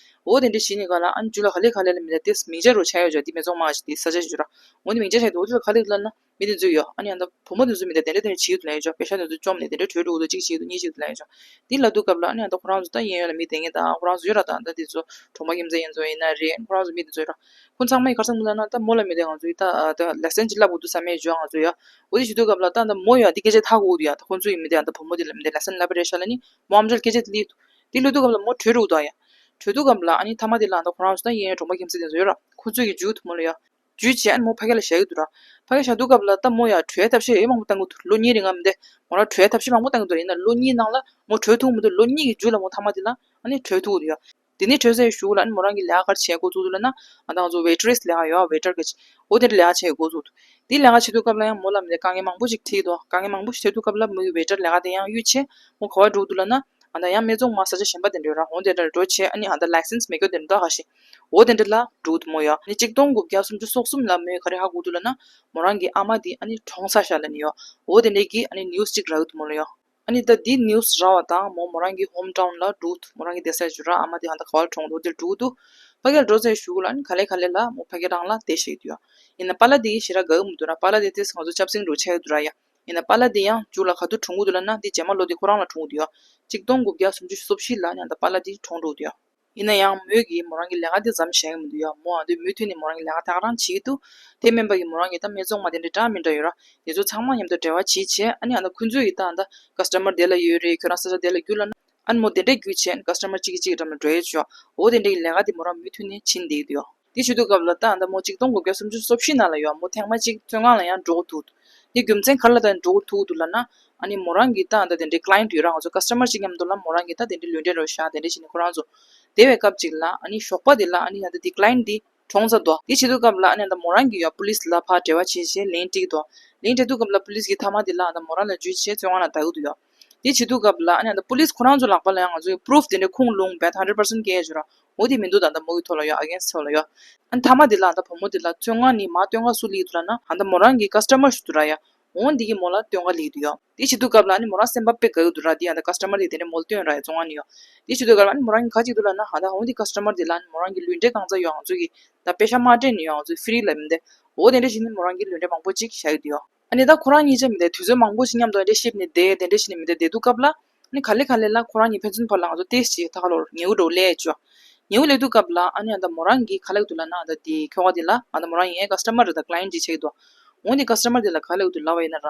འོ་དེ་འདྲ་བྱེད་ནི་ག་ལ་ཨ་ནི་རྒྱུ་ལ་ག་ལེ་ག་ལེ་ལ་མི་དེ་དེ་མིང་ཆད་འདྲ་བོ་ཆགས་ཡོད་ཅོ། དེ་སྨད་འཚོང་མ་ག་ཅིག་དེ་ས་ཆ་ཞིག་ར། འོ་ནི་མིང་ཆད་ཆགས་འདུག་འོ་དེ་ལ་ག་ལེ་ལབ་ན། མི་དེ་ཚོས་ཡོ། ཨ་ནི་ཨ་ད་བུ་མོ་དེ་ཚོ་མི་དེ་དེ་འདྲ་དེ་འདྲ་བྱེད་ཀྱི་འདུག་ལབ་ཡོད་ཅོ། པེ་ཤ་དེ་ཚོ་བཅོམ་ནས་དེ་འདྲ་བྲོས་འགྲོ་གི་འདུག་གཅིག་བྱེད་ཀྱི་འདུག་གཉིས་བྱེད་ཀྱི་འདུག་ལབ་ཡོད་ཅོ། དེ་ལབ་དུས་སྐབས་ལ་ཨ་ནི་ཨ་ད་ཁོ་རང་ཚོ་ད་གཡས་གཡོན་ལ་མི་དེ་ངན་དང་ཁོ་རང་ཚོ་ཡོད་ར། ད་ད་དེ་ཚོ་གྲོང་པ་ཁྱིམ་མཚེས་ཡིན་ཚོ་ཡིན་ན་རེད། ཁོ་རང་ཚོ་མི་དེ་ཚོ་ཡོད་ར། ཁོ་ཚང་མ་ཡི་ག་རེ་བསམ་གྱི་འདུག་ལབ་ན། ད་མོ་ལ་མི་དེ་ང་ཚོ་ཡི་ད་ཨ་ད་ལེ་སན་ཅིག་བསླབ་དགོས་འདུག་བསམ་ཡས་ཅོ། ང་ཚོ་ཡོ། འོ་དེ་བྱེད་དུས་སྐབས་ལ་ད་ད་མོ་ཡོ་དེ་སྐད་ཆ་ཧ་གོ་གི་འདུག་ཡ། ད་ཁོ་ཚོ་ཡི་མི་དེ་ཨ་ད་བུ་མོ་དེ་ལ་མི་དེ་ལེ་སན་བསླབ་པ་རེད་ཤག་ལབ་ནི་མོ་ཨམ་ཅོག་སྐད་ཆ་དེ་སླེབས་འདུག་དེ་སླེབས་དུས་སྐབས་ལ་མོ་བྲོས་འགྲོ་གི་འདུག་ཡ། བྲོས་དུས་སྐབས་ལ་ཨ་ནི་མཐའ་མ་དེ་ལ་ཨ་ད་ཁོ་རང་ཚོ་ད་གཡས་གཡོན་གྲོང་པ་ཁྱིམ་མཚེས་དེ་ཚོ་ཡོད་ར། ཁོ་ཚོ་ཡི་འཇུས་འདུག་མོ་ལ་ཡ། འཇུས་བྱས་ཨ་ནི་མོ་ཕ་གི་ལ་བཞག་གི་འདུག་ར། ཕ་གི་བཞག་དུས་སྐབས་ལ་ད་མོ་ཡ་བྲོས་ཐབས་ཤེས་ཡོད་མང་པོ་བཏང་གི་འདུག་ལོ་གཉིས་རིང་ང་མི་དེ་མོ་རང་བྲོས་ཐབས་ཤེས་མང་པོ་བཏང་གི་འདུག་ཡིན་ན་ལོ་གཉིས་ནང་ལ་མོ་བྲོས་ཐུབ་མི་འདུག་ལོ་གཉིས་ཀྱི་མཇུག་ལ་མོ་མཐའ་མ་དེ་ལ་ཨ་ནི་བྲོས་ཐུབ་འདུག་ཡ། དེ་ནས་བྲོས་ཚར་བའི་གཞུག་ལ་ཨ་ནི་མོ་རང་གི་ལས་ཀ་ག་རེ་བྱེད་འགོ་བཙུགས་འདུག་ལབ་ན། ཨ་ད་ང་ཚོ་ཝེ་ཊི་རེ་སི་ལས་ཀ་ཡོད་ཨ། ཝེ་ཊར་གི་ཅིག་འོ་དེ་འདྲ་ལས་ཀ་བྱེད་འགོ་བཙུགས་འདུག་དེ་ལས་ཀ་བྱེད་དུས་སྐབས་ལ་ཡང་མོ་ལ་མི་དེ་དཀའ་ངལ་མང་པོ་ཅིག་འཕྲད་འདུག་དཀའ་ངལ་མང་པོ་ཞིག་འཕྲད་དུས་སྐབས་ལ་མོ་གི་ཝེ་ཊར་ལས་ཀ་དེ་ཡང་གཡུགས་བྱས་མོ་ག་བ་འགྲོ་འདུག་ལབ་ན། ཨ་ད་ཡང་སྨད་འཚོང་མ་ས་ཆ་གཞན་པ་དེ་འདྲ་ཡོད་ར། འོ་དེ་འདྲ་ལ་འགྲོ་བྱས་ཨ་ནི་ཨ་ད་ལའི་སེན་སི་མེད་རྒྱུ་དེ་འདྲ་འདུག་ག་ཞིག་འོ་དེ་འདྲ་ལ་འགྲོ་འདུག་མོ་ཡ། ཨ་ནི་གཅིག་སྟོང་དགུ་བརྒྱ་སུམ་ཅུ་སོ་གསུམ་ལ་མོས་ག་རེ་ཧ་གོ་འདུག་ལབ་ན། མོ་རང་གི་ཨ་མ་དེ་ཨ་ནི་གྲོངས་ཚར་ཤག་ལབ་ནི་ཡོད། འོ་དེ་འདྲ་གི་ཨ་ནི་ནིའུ་སི་གཅིག་རག་གི་འདུག་མོ་ལ་ཡ། ཨ་ནི་ད་འདི་ནིའུ་སི་རག་པ་དང་མོ་མོ་རང་གི་ཧོམ་ཊའུན་ལ་འགྲོ་འདུག་མོ་རང་གི་བསྡད་ས་ཅིག་ར། ཨ་མ་དེ་ཧ་ད་ག་བ་ལ་གྲོངས་འདུག་དེར་འགྲོ་འདུག་ཕ་གིར་འགྲོ་ཚར་གཞུག་ལ་ཨ་ནི་ག་ལེ་ག་ལེ་ལ་མོ་ཕ་གི་རང་ལ་བསྡད་བཞག་གི་འདུག་ཡ། ཡིན་ན་པཱ་ལགས་དེ་གིས་ཞེ་དྲག་དགའ་གི་མི་འདུག་ར། པཱ་ལགས་དེ་ཏོག་ཙམ་ང་ཚོ་སྐྱབས་སེམས་འདྲ་བོ་ཆགས་ཀྱི་འདུག་ར་ཡ། ཡིན་ན་པཱ་ལགས་དེ་ཡང་མཇུག་ལ་ག་དུས་གྲོངས་ཀྱི་འདུག་ལབ་ན། དེ་རྗེས་མ་ལོ་དེ་ཁོ་རང་ལ་གྲོངས་ཀྱི་འདུག་ཡ། གཅིག་སྟོང་དགུ་བརྒྱ་སུམ་ཅུ་སོ་བཞི་ལ་ཨ་ནི་ད་པཱ་ལགས་དེ་གྲོངས་འགྲོ་གི་འདུག་ཡ། ཡིན་ན་ཡང་མོས་ཀྱིས་མོ་རང་གི་ལས་ཀ་དེ་མཚམས་བཞག་གི་མི་འདུག་ཡ། མོ་ཨ་དེ་མུ་མཐུད་ནས་མོ་རང་གི་ལས་ཀ་ད་ག་རང་བྱེད་ཀྱི་འདུག་དེ་མིན་པ་གི་མོ་རང་གི་ད་སྨད་འཚོང་མ་དེ་འདྲ་འདྲ་མི་འདྲ་ཡོད་ར། དེ་ཚོ་ཚང་མ་མཉམ་དུ་འབྲེལ་བ་བྱེད་བྱས་ཨ་ནི་ཨ་ད་ཁོ་ཚོ་ཡི་ད་ཨ་ད་ཀ་སི་ཊ་མར་དེ་ལ་ཡོད་རེད། ཁྱོད་རང་ས་ཆ་དེ་ལ་རྒྱུགས་ལབ་ན། ཨ་ནི་མོ་དེ་འདྲས་རྒྱུགས་བྱས་ཨ་ནི་ཀ་སི་ཊ་མར་གཅིག་གིས་གཅིག་གི་འགྲམ་ལ་འགྲོ་ཡས་བྱོས། འོ་དེ་འདྲས་ཀྱི་ལས་ཀ་དེ་མོ་རང་མུ་མཐུད་ནས་བྱེད་བསྡད་ཀྱི་འདུག་ཡ། དེ་བྱེད་དུས་སྐབས་ལ་ད་ཨ་ད་མོ་གཅིག་སྟོང་དགུ་བརྒྱ་སུམ་ཅུ་སོ་བཞི་ནང་ལ་ཡོད། མོ་ཐེངས་མ་གཅིག་བཙོན་ཁང་ལ་ཡང་འགྲོ་འདུག་འདི་རྒྱུ་མཚན་ག་རེ་ལ་ད་འགྲོ་ཐུག་འདུག་ལབ་ན། ཨ་ནི་མོ་རང་གི་ད་ད་དེ་འདྲའི་client་ཡོད་ར། ང་ཚོ་customer་ཅིག་མཉམ་དུ་ལ་མོ་རང་གི་ད་དེ་འདྲའི་ལུས་འབྲེལ་རོ་བཞག་དེ་འདྲ་བྱས་ནས་ཁོ་རང་ཚོ་བསྡད་པའི་སྐབས་ཅིག་ལ། ཨ་ནི་ཞོགས་པ་དེ་ལ་ཨ་ནི་ད་དེ་client་འདི་གྲོངས་ཚར་འདུག་དེ་བྱེད་དུས་སྐབས་ལ་ཨ་ནི་ད་མོ་རང་གི་ཡ་police་ལ་ཕར་འབྲེལ་བ་བྱེད་བྱེད་ལན་སྤྲད་འདུག་ལན་སྤྲད་དུས་སྐབས་ལ་police་གི་མཐའ་མ་དེ་ལ་ད་མོ་རང་ལ་འཇུས་བྱས་བཙོན་ཁང་ལ་བསྡད་ཀྱི་འདུག་ཡ། དེ་བྱེད་དུས་སྐབས་ལ་ཨ་ནི་ད་police་ཁོ་རང་ཚོ་ལག་པ་ལ་ཡང་ང་ཚོའི་proof་དེ་འདྲ་ཁུངས་ལུང་རྦད་hundred percent་སྐྱེལ་ཡ་ཅིག་ཡོད་ར། འོ་དེ་མི་འདུག་ད་ད་མོ་གི་ཐོག་ལ་ཡ་against་ཐོག་ལ་ཡ། ཨ་ནི་མཐའ་མ་དེ་ལ་ད་བུ་མོ་དེ་ལ་བཙོན་ཁང་ནས་མར་བཏོན་ག་སུ་སླེབས་འདུག་ལབ་ན། ཨ་ད་མོ་རང་གི་customer་ཞིག་འདུག་ར་ཡ། འོ་འདི་གིས་མོ་ལ་བཏོན་ག་སླེབས་འདུག་ཡ། དེ་བྱེད་དུས་སྐབས་ལ་ཨ་ནི་མོ་རང་སེམས་པ་དཔེ་དགའ་གི་འདུག་ར། དེ་ཡང་ད་customer་དེ་དེ་འདྲ་མོ་ལ་བཏོན་ར་ཡ་བཙོན་ཁང་ནས་ཡ། དེ་བྱེད་དུས་སྐབས་ལ་ཨ་ནི་མོ་རང་གིས་ག་བྱེད་འདུག་ལབ་ན། ཨ་ད་འོ་འདི་customer་དེ་ལ་ཨ་ནི་མོ་རང་གི་ལུས་འབྲེལ་གང་ཚ་ཡོད་ང་ཚོ་གི་ད་པེ་ཤ་མ་སྤྲད་ནས་ཡ་ང་ཚོ་free་ལ་མི་འདི། འོ་དེ་འདྲ་བྱས་ནས་མོ་རང་གི་ལུས་འབྲེལ་མང་པོ་ཅིག་བཞག་གི་འདུག་ཡ། ཨ་ནི་ད་ཁོ་རང་གཉིས་ཆ་མི་འདི་དུས་ཚོད་མང་པོ་ཞིག་མཉམ་དུ་འདྲ་བཤིབ་ནས་བསྡད་དེ་འདྲ་བྱས་ནས་མི་འདི་བསྡད་དུས་སྐབས་ལ། ཨ་ནི་ག་ལེ་ག་ལེ་ལ་ཁོ་རང་གཉིས་ཕན་ཚུན་བར་ལ་ང་ཚོ་ཏོག་ཙམ་ད་ག་ལོར་ཉེ་བོ་འདྲ་བོ་སླེབས་བྱུང་། ཉེ་བོ་སླེབས་དུས་སྐབས་ལ་ཨ་ནི་ཨ་ད་མོ་རང་གིས་ག་ལབ་འདུག་ལབ་ན། ཨ་ད་དེ་ཁྱོ་ག་དེ་ལ་ཨ་ད་མོ་རང་གི་ཡང་customer་རེད་ད་client་ཅིག་ཆགས་ཀྱི་འདུག་འོ་དེ་customer་དེ་ལ་ག་ལབ་འདུག་ལབ་པ་ཡིན་ན་ར།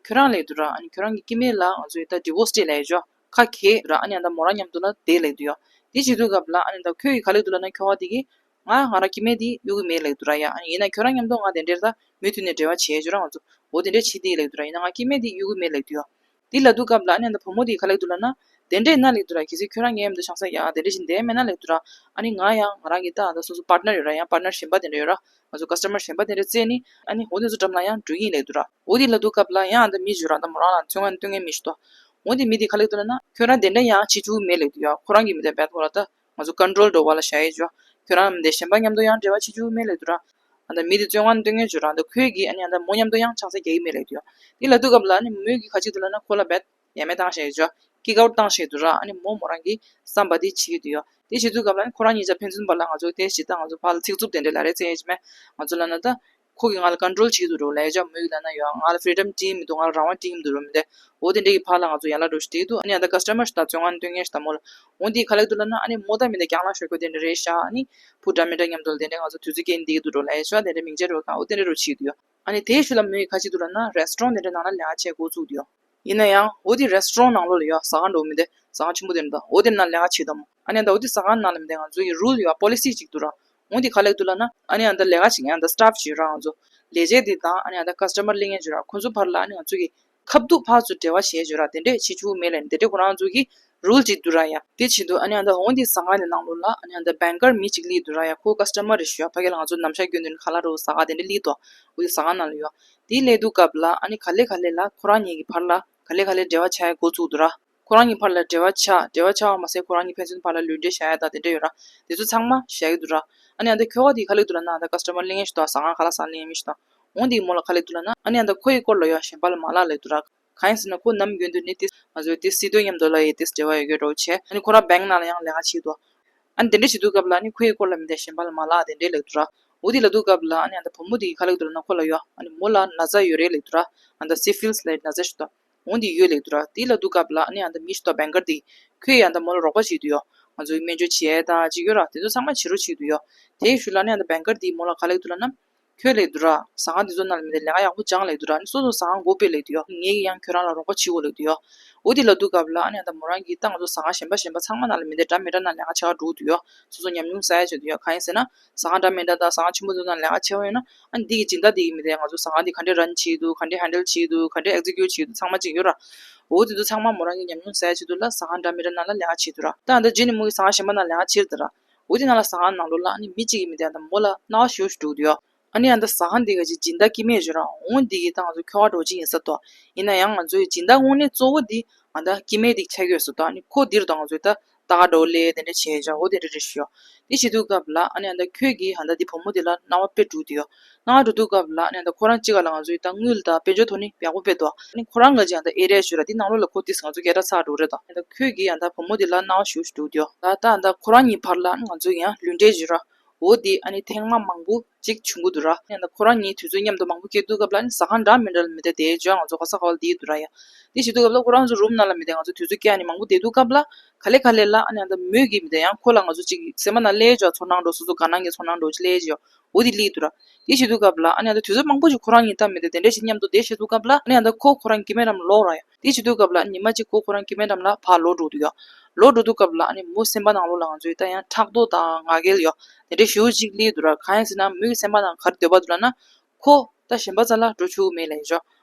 ཁྱོད་རང་ལབ་འདུག་ར། ཨ་ནི་ཁྱོད་རང་གི་སྐྱེ་དམན་ལ་ང་ཚོས་ད་divorce་སྤྲད་ལབ་བྱུང་། ཁ་གྱེས་ར། ཨ་ནི་ཨ་ད་མོ་རང་མཉམ་དུ་ལ་བསྡད་ལབ་འདུག་ཡ། དེ་བྱེད་དུས་སྐབས་ལ་ཨ་ནི་ད་ཁོས་ག་ལབ་འདུག་ལབ་ན། ཁྱོ་ག་དེ་གིས་ང་ང་རང་སྐྱེ་དམན་དེ་གཡོལ་གྱི་མེད་ལབ་འདུག་ར་ཡ། ཨ་ནི་ཡིན་ན་ཁྱོད་རང་མཉམ་དུ་ང་དེ་འདྲའི་ད་མུ་མཐུད་ནས་འབྲེལ་བ་བྱེད་བྱུང་ར། ང་ཚོ་འོ་དེ་འདྲ་བྱེད་དེ་ལབ་འདུག་ར། ཡིན་ན་ང་སྐྱེ་དམན་དེ་གཡོལ་གྱི་མེད་ལབ་འདུག་ཡ། དེ་ལབ་དུས་སྐབས་ལ་ཨ་ནི་ཨ་ད་བུ་མོ་དེས་ག་ལབ་འདུག་ལབ་ན། དེ་འདྲ་ཡིན་ན་ལབ་འདུག་ར། གལ་སྲིད་ཁྱོད་རང་ངའི་མཉམ་དུ་ཆང་ས་ཡ་དེ་འདྲ་བྱས་ནས་བསྡད་མེད་ན་ལབ་འདུག་ར། ཨ་ནི་ང་ཡང་ང་རང་གི་ད་ཨ་ད་སོ་སོ་partner་ཡོད་ར། ཡང་partner་གཞན་པ་དེ་འདྲ་ཡོད་ར། ང་ཚོ་customer་གཞན་པ་དེ་འདྲ་བཙལ་ནས་ཨ་ནི་འོ་དེ་ཚོ་འགྲམ་ལ་ཡང་འགྲོ་གི་ཡིན་ལབ་འདུག་ར། འོ་དེ་ལབ་དུས་སྐབས་ལ་ཡང་ཨ་ད་མི་ཞིག་ཡོད་ར། ཨ་ད་མོ་རང་ལ་བཙོན་ཁང་ནས་བཏོན་མཁན་མི་ཞིག་འདུག་འོ་དེ་མི་དེས་ག་ལབ་འདུག་ལབ་ན། ཁྱོད་རང་དེ་འདྲ་ཡང་བྱེད་བཅུག་མེད་ལབ་འདུག་ཡ། ཁོ་རང་གི་མི་དེ་རྦད་ཁོ་ལ་ད་ང་ཚོ་control་འདྲ་བོ་ལ་བཞག་ཡོད་ཅོ། ཁྱོད་རང་མི་དེ་གཞན་པ་མཉམ་དུ་ཡང་འབྲེལ་བ་བྱེད་རྒྱུ་མེད་ལབ་འདུག་ར། ཨ་ད་མི་དེ་བཙོན་ཁང་ནས་བཏོན་མཁན་ཅོ་ར། ཨ་ད་ཁོས་གིས་ཨ་ནི་ཨ་ད་མོ་མཉམ་དུ་ཡང་ཆང་ས་རྒྱག་གི་མེད་ལབ་འདུག་ཡ། དེ་ལབ་དུས་སྐབས་ལ་ཨ་ནི་མོས་གིས་ག་བྱེད་འདུག་ལབ་ན། ཁོ་ལ་རྦད་ཡ་མེད་བཏང་བཞག་ཡོད་ཅོ། kick out་བཏང་བཞག་འདུག་ར། ཨ་ནི་མོ་མོ་རང་གི་བསམ་པ་དེ་བྱེད་ཀྱི་འདུག་ཡ། དེ་བྱེད་དུས་སྐབས་ལ་ཨ་ནི་ཁོ་རང་གཉིས་ཆ་ཕན་ཚུན་བར་ལ་ང་ཚོ་དེ་ཞིག་ད་ང་ཚོ་ཕར་ལ་ཚིག་རྩུབ་དེ་འདྲ་ལབ་རེས་བྱེད་ཡ་ཅིག་མེད། ང་ཚོ་ལབ་ན་ད། ཁོ་གིས་ང་ལ་control་བྱེད་ཀྱི་འདུག་རོ་ལབ་ཡ་ཅོ། མོས་གིས་ལབ་ན་ཡ་ང་ལ་freedom་སྤྲད་མི་འདུག་ང་ལ་རང་དབང་སྤྲད་མི་འདུག་རོ་མི་འདི། འོ་དེ་འདྲ་གི་བར་ལ་ང་ཚོ་ཡན་ལག་འདྲ་བོ་ཞིག་བསྡད་འདུག་ཨ་ནི་ཨ་ད་customer་ཞིག་དང་བཙོན་ཁང་ནས་བཏོན་མཁན་ཞིག་དང་མོ་ལ། འོ་འདི་ག་ལབ་འདུག་ལབ་ན། ཨ་ནི་མོ་ད་མི་འདི་རྒྱང་ལངས་ཤོར་དགོས་དེ་འདྲ་རེད་ཤག་ཨ་ནི་བུ་འདྲ་མི་འདྲ་མཉམ་དུ་ལ་དེ་འདྲ་ང་ཚོ་དུས་ཚོད་སྐྱེལ་ནས་བསྡད་ཀྱི་འདུག་རོ་ལབ་ཡ་ཅོ། དེ་འདྲ་མིང་ཆད་འདྲ་བོ་གང་འོ་དེ་འདྲ་འདྲ་བོ་བྱེད་ཀྱི་འདུག་ཡ། ཨ་ནི་དེའི་ཤུལ་ལ་མོས་ག་བྱེད་འདུག་ལབ་ན། restaurant་དེ་འདྲ་ནང་ལ་ལས་ཀ་བྱེད་འགོ་བཙུགས་འདུག་ཡ། ཡིན་ན་ཡང་འོ་དེ་restaurant་ནང་ལོགས་ལ་ཡ་ཟ་ཁང་འདྲ་བོ་མི་འདི་ཟ་ཁང་ཆེན་པོ་དེ་འདྲ་འདུག་འོ་དེ་ནང་ལས་ཀ་བྱེད་དང་མོ། ཨ་ནི་ཨ་ད་འོ་དེ་ཟ་ཁང་ནང་ལ་མི་འདི་ང་ཚོ་ཡི་rule་ཡོད་པ་policy་ཅིག་འདུག་ར། འོ་དེ་ག་ལབ་འདུག་ལབ་ན། ཨ་ནི་ཨ་ད་ལས་ཀ་བྱེད་མཁན་ཨ་ད་staff་ཅིག་ཡོད་ར། ང་ཚོ་ལས་བྱེད་དེ་དང་ཨ་ནི་ཨ་ད་customer་སླེབས་མཁན་ཅིག་ཡོད་ར། ཁོ་ཚོ་བར་ལ་ཨ་ནི་ང་ཚོ་གི་ཁ་ཐུག་ཕར་ཚུར་འབྲེལ་བ་བྱེད་ཡ་ཅིག་ཡོད་ར། དེ་འདྲས་བྱེད་བཅུག་མེད་ལབ་ནས་དེ་འདྲས་ཁོ་རང་ཚོ་གི་rule་ཅིག་འདུག་ར་ཡ། དེ་བྱེད་དུས་ཨ་ནི་ཨ་ད་འོ་དེ་ཟ་ཁང་དེ་ནང་ལོགས་ལ་ཨ་ནི་ཨ་ད་banker་མི་གཅིག་སླེབས་འདུག་ར་ཡ། ཁོ་customer་རེད་ཤག་ཡ། ཕ་གི་ལ་ང་ཚོ་ནམ་ཞག་རྒྱུན་དུ་ནས་ཁ་ལག་འདྲ་བོ་ཟ་ག་དེ་འདྲས་སླེབས་འདུག་འོ་དེ་ཟ་ཁང་ནང་ལ་ཡ། དེ་སླེབས་དུས་སྐབས་ལ་ཨ་ནི་ག་ལེ་ག་ལེ་ལ་ཁོ་རང་གཉིས་ཀྱི་བར་ལ་ག་ལེ་ག་ལེ་འབྲེལ་བ་ཆགས་ཡ་འགོ་བཙུགས་འདུག་ར། ཁོ་རང་གཉིས་བར་ལ་འབྲེལ་བ་ཆགས། འབྲེལ་བ་ཆགས་པ་མ་ཟད་ཁོ་རང་གཉིས་ཕན་ཚུན་བར་ལ་ལུས་འབྲེལ་བཞག་ཡ་དང་དེ་འདྲ་ཡོད་ར། དེ་ཚོ་ཚང་མ་བཞག་གི་འདུག་ར། ཨ་ནི་ཨ་ད་ཁྱོ་ག་དེ་ག་ལབ་འདུག་ལབ་ན། ཨ་ད་customer་སླེབས་མཁན་ཞིག་འདུག་ཟ་ཁང་ཁ་ལག་ཟ་སླེབས་མཁན་མི་ཞིག་དང་། འོ་དེ་གིས་མོ་ལ་ག་ལབ་འདུག་ལབ་ན། ཨ་ནི་ཨ་ད་ཁོ་ཡི་སྐོར་ལ་ཡང་གཞན་པ་ལ་མ་ལབ་ལབ་འདུག་ར། གང་ཡིན་ཟེར་ན་ཁོ་ནམ་རྒྱུན་དུ་ནི་ཏིས་ང་ཚོའི་ཏིས་སྲིད་དོན་མཉམ་དུ་ལ་ཡི་ཏིས་འབྲེལ་བ་ཡོད་རྒྱུ་འདྲ་བོ་བྱས། ཨ་ནི་ཁོ་རང་bank་ནང་ལ་ཡང་ལས་ཀ་བྱེད་འདུག་ཨ་ནི་དེ་འདྲ་བྱེད་དུས་སྐབས་ལ་ཨ་ནི་ཁོ་ཡི་སྐོར་ལ་མི་འདི་གཞན་པ་ལ་མ་ལབ་དེ་འདྲ་ལབ་འདུག་ར། འོ་དེ་ལབ་དུས་སྐབས་ལ་ཨ་ནི་ཨ་ད་བུ་མོ་དེ་གིས་ག་ལབ་འདུག་ལབ་ན། ཁོ་ལ་ཡ་ཨ་ནི་མོ་ལ་ན་ཚ་ཡོད་རེད་ལབ་འདུག་ར། ཨ་ད་syphilis་ལབ་ན་ཚ་ཞིག་འདུག་འོ་འདི་ཡོད་ལབ་འདུག་ར། དེ་ལབ་དུས་སྐབས་ལ་ཨ་ནི་ཨ་ད་མི་ཞིག་འདུག banker་དེ་ཁོས་ཡ་ད་མོ་ལ་རོགས་པ་བྱེད་འདུག་ཡ། ང་ཚོའི་སྨན་བཅོས་བྱེད་ཡ་དང་ཅིག་ཡོད་ར། དེ་ཚོ་ཚང་མ་བྱེད་རོགས་བྱེད་འདུག་ཡ། དེའི་ཤུལ་ལ་ཨ་ནི་ཨ་ད་banker་དེ་མོ་ལ་ག་ལབ་འདུག་ལབ་ན། ཁྱོད་ལབ་འདུག་ར། ཟ་ཁང་དེ་ཚོ་ནང་ལ་མི་འདི་ལས་ཀ་ཡག་པོ་སྦྱངས་ལབ་འདུག་ར། ཨ་ནི་སོ་སོ་ཟ་ཁང་སྒོ་ཕྱེ་ལབ་འདུག་ཡ། ངས་ཀྱིས་ཡང་ཁྱོད་རང་ལ་རོགས་པ་བྱེད་དགོས་ལབ་འདུག་ཡ། འོ་དེ་ལབ་དུས་སྐབས་ལ་ཨ་ནི་ཨ་ད་མོ་རང་གིས་ད་ང་ཚོ་ཟ་ཁང་གཞན་པ་གཞན་པ་ཚང་མ་ནང་ལ་མི་འདི་འདྲ་མི་འདྲ་ནང་ལས་ཀ་བྱེད་ག་འགྲོ་གི་འདུག་ཡ། སོ་སོ་ཉམས་མྱོང་བསགས་ཡ་བྱེད་འདུག་ཡ། གང་ཡིན་ཟེར་ན། ཟ་ཁང་འདྲ་མི་འདྲ་དང་ཟ་ཁང་ཆེན་པོ་ཚོ་ནང་ལས་ཀ་བྱེད་པ་ཡིན་ན། ཨ་ནི་འདི་གི་སྦྱིན་བདག་འདི་གི་མི་དེ་ང་ཚོ་ཟ་ཁང་འདི་ག་འདྲས་run་བྱེད་ཀྱི་འདུག་ག་འདྲས་handle་བྱེད་ཀྱི་འདུག་ག་འདྲས་execute་བྱེད་ཀྱི་འདུག་ཚང་མ་ཅིག་ཡོད་ར། འོ་དེ་ཚོ་ཚང་མ་མོ་རང་གིས་ཉམས་མྱོང་བསགས་ཡ་ཆེད་དུ་ལ་ཟ་ཁང་འདྲ་མི་འདྲ་ནང་ལ་ལས་ཀ་བྱེད་འདུག་ར། ད་ཨ་ད་རྗེས་ནས་མོ་གིས་ཟ་ཁང་གཞན་པ་ནང་ལས་ཀ་བྱེད་འདུག་ར། འོ་དེ་ནང་ལ་ཟ་ཁང་ནང་ལོགས་ལ་ཨ་ནི་མི་གཅིག་གི་མི་དེ་ཨ་ད་མོ་ལ་སྣང་བ་ཞེ་པོ་ཞིག་འགྲོ་གི་འདུག་ཡ། ཨ་ནི་ཨ་ད་ཟ་ཁང་འདི་ག་ཅིག་སྦྱིན་བདག་སྐྱེ་དམན་ཡོད་ར། འོ་འདི་གིས་ད་ང་ཚོ་ཁྱོ་ག་འདྲ་བོ་ཅིག་ཡིན་ས་འདུག་ཡིན་ན་ཡང་ང་ཚོའི་སྦྱིན་བདག་དངོས་གནས་གཙོ་བོ་འདི་ཨ་ད་སྐྱེ་དམན་འདི་ཆགས་ཀྱི་ཡོད་ས་འདུག་ཨ་ནི་ཁོ་འདིར་ད་ང་ཚོའི་ད་ལྟ་ག་འདྲ་བོ་ལས་དེ་འདྲ་བྱས་བཞག་འོ་དེ་འདྲ་རེད་ཤག་དེ་བྱེད་དུས་སྐབས་ལ་ཨ་ནི་ཨ་ད་ཁྱོད་ཀྱིས་ཨ་ད་འདི་བུ་མོ་འདི་ལ་སྣང་བ་དཔེ་འགྲོ་གི་འདུག་ཡ། སྣང་བ་འགྲོ་དུས་སྐབས་ལ་ཨ་ནི་ཨ་ད་ཁོ་རང་གཅིག་ག་ལ་ང་ཚོའི་ད་དངུལ་དང་དཔལ་འབྱོར་ཐོག་ནས་ཡག་པོ་དཔེ་འདུག་ཨ་ནི་ཁོ་རང་ག་ཅིག་ཨ་ད་ཨེ་རི་ཡ་ཞིག་ར། འདི་ནང་ལོགས་ལ་ཁོ་ཏིས་ང་ཚོ་སྐད་གྲགས་ཚ་འགྲོ་རེད་ད། ཨ་ད་ཁྱོད་ཀྱིས་ཨ་ད་བུ་མོ་འདི་ལ་སྣང་བ་ཞེ་པོ་ཞིག་འགྲོ་གི་འདུག་ཡ། ད་ད་ཨ་ད་ཁོ་རང་གཉིས་བར་ལ་ཨ་ནི་ང་ཚོ་ཡང་ལུས་འབྲེལ་ཞིག་ར། འོ་དེ་ཨ་ནི་ཐེངས་མ་མང་པོ་ཅིག་བྱུང་གི་འདུག་ར། ཨ་ནི་ཨ་ད་ཁོ་རང་གཉིས་དུས་ཚོད་མཉམ་དུ་མང་པོ་སྐྱེལ་དུས་སྐབས་ལ་ཨ་ནི་ཟ་ཁང་འདྲ་མི་འདྲ་ལ་མི་འདྲ་དེ་ཅོ་ང་ཚོ་ག་ས་ག་བ་ལ་བསྡད་འདུག་ར་ཡ། དེ་བྱེད་དུས་སྐབས་ལ་ཁོ་རང་ཚོ་རུམ་ནང་ལ་མི་འདྲ་ང་ཚོ་དུས་ཚོད་སྐྱེལ་ཨ་ནི་མང་པོ་བསྡད་དུས་སྐབས་ལ་ག་ལེ་ག་ལེ་ལ་ཨ་ནི་ཨ་ད་མོས་ཀྱིས་མི་འདྲ་ཡང་ཁོ་ལ་ང་ཚོ་ཅིག་སེམས་པ་ནང་སླེབས་ཅོ། ཚོར་སྣང་འདྲ་བོ་སོ་སོ་དགའ་སྣང་གི་ཚོར་སྣང་འདྲ་བོ་ཅིག་སླེབས་ཅོ། འོ་དེ་སླེབས་འདུག་ར། དེ་བྱེད་དུས་སྐབས་ལ་ཨ་ནི་ཨ་ད་དུས་ཚོད་མང་པོ་ཞིག་ཁོ་རང་གཉིས་ད་མི་འདྲ་དེ་འདྲ་ཞིག་མཉམ་དུ་བསྡད་བྱེད་དུས་སྐབས་ལ་ཨ་ནི་ཨ་ད་ཁོ་ཁོ་རང་སྐྱེ་དམན་འགྲམ་ལོག་ར་ཡ། དེ་བྱེད་དུས་སྐབས་ལ་ཉི་མ་གཅིག་ཁོ་ཁོ་རང་སྐྱེ་དམན་འགྲམ་ལ་ཕར་ལོག་འགྲོ་འདུག་ཡ། ལོག་འགྲོ་དུས་སྐབས་ལ་ཨ་ནི་མོ་སེམས་པ་ནང་ལོགས་ལ་ང་ཚོའི་ད་ཡང་ཕྲག་དོག་དང་ང་རྒྱལ་ཡོད་དེ་འདྲའི་ཞེ་པོ་ཅིག་སླེབས་འདུག་ར། གང་ཡིན་ཟེར་ན་མོའི་སེམས་པ་ནང་ག་རེ་འདོད་པ་འདུག་ལབ་ན། ཁོ་ད་གཞན་པ་རྩ་ལ་འགྲོ་ཆོག་གི་མེད་ལབ་ཡ་ཅོ།